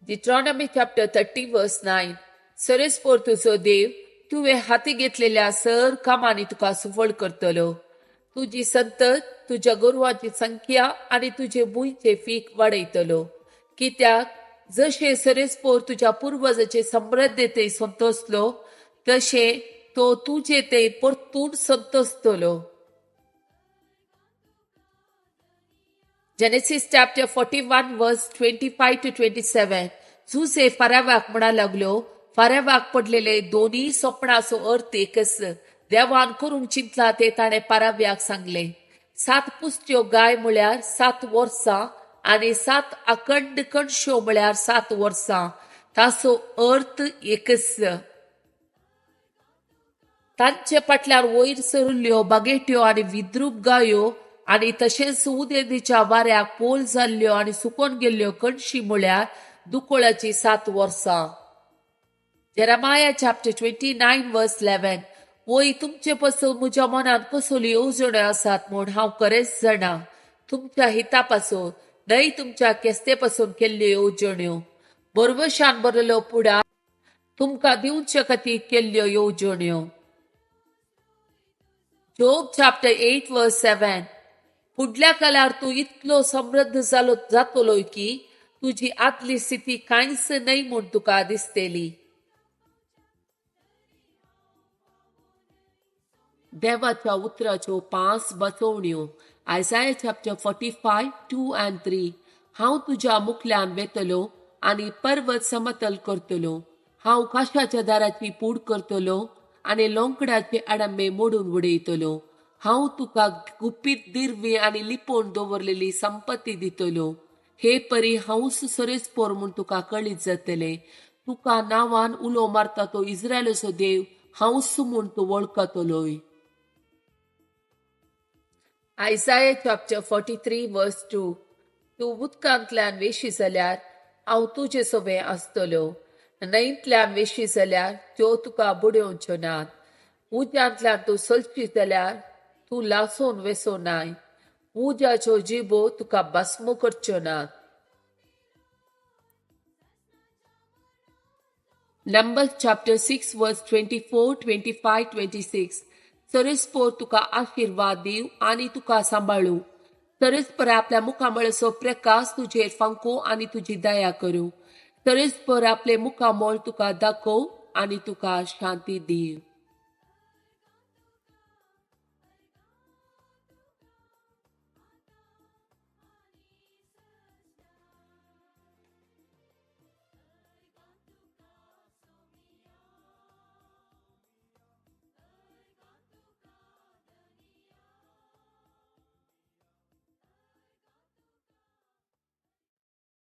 Deuteronomy chapter 30 verse 9. सरेस्पोर तुजो देव तुवें हाती घेतलेल्या सर कामांनी तुका सुफळ करतलो. तुजी संतत, तुज्या गोरवांची संख्या आनी तुजे भुंयचे पीक वाडयतलो. कित्याक जशें सरेस्पोर तुज्या पुर्वजाचे समृद्धते संतोसलो तशें तो तुजे ते परतून संतोसतलो. Genesis chapter 41 verse 25 to 27. Jose फारावाक म्हणा लागलो, फारावाक पडलेले दोन्ही सपनाचो अर्थ एकच. देवान करूंक चिंतला ते ताणें पाराव्याक सांगले. 7 पुस्त्यो गाय म्हळ्यार 7 वर्सां आनी 7 अखंड कणश्यो म्हळ्यार 7 वर्सां. ताचो अर्थ एकच. तांचे फाटल्यान वयर सरिल्ल्यो बागेट्यो आनी विद्रूप गायो आनी तशेंच उदेंतीच्या वाऱ्याक पोल जाल्ल्यो आनी सुकोन गेल्ल्यो कणशी म्हळ्यार दुकळाची 7 वर्सां. Jeremiah chapter 29 verse 11. वय तुमचे पासून म्हज्या मनांत कसल्यो येवजण्यो आसात म्हूण हांव खरेंच जाणा. तुमच्या हिता पासून न्हय तुमच्या केस्ते पासून केल्ल्यो येवजण्यो, बरवशान बरयलो पुडा तुमकां दिवचे खातीर केल्ल्यो येवजण्यो. Job chapter 8 verse 7. फुडल्या काळार तूं इतलो समृद्ध जालो जातलो की तुजी आदली स्थिती कांयच न्हय म्हूण तुका दिसतली. देवाच्या उतराच्यो 5 बचोवण्यो. Isaiah chapter 45 2 and 3. हांव तुज्या मुखल्यान वेतलो आनी पर्वत समतल करतलो. हांव काशाच्या दाराची पूड करतलो आनी लोंकडाचे आडंबे मोडून उडयतलो. हांव तुका गुपीत दिरवी आनी लिपोवन दवरलेली संपत्ती दितलो. हे परी हांवूच सरेस्पोर म्हूण तुका कळीत जातलें. तुका नांवान उलो मारता तो इस्रायलाचो देव हांवूच म्हूण तूं वळखतलोय. Isaiah chapter 43 verse 2. तूं उदकांतल्यान वेशी जाल्यार हांव तुजे सोबें आसतलो. न्हंयतल्यान वेशी जाल्यार त्यो तुका बुडोवच्यो नात. उज्यांतल्यान तूं चलशी जाल्यार तूं लासून वेसो नाय. उज्याच्यो जिबो तुका भस्म करच्यो नात. Numbers chapter 6 verse 24, 25, 26. सरेस्पोर तुका आशिर्वाद दिव आनी तुका सांबाळू. सरेस्पर आपल्या मुखामळाचो प्रकाश तुजेर फांको आनी तुजी दया करूं. सरेस्पर आपले मुखामळ तुका दाखोव आनी तुका शांती दिव.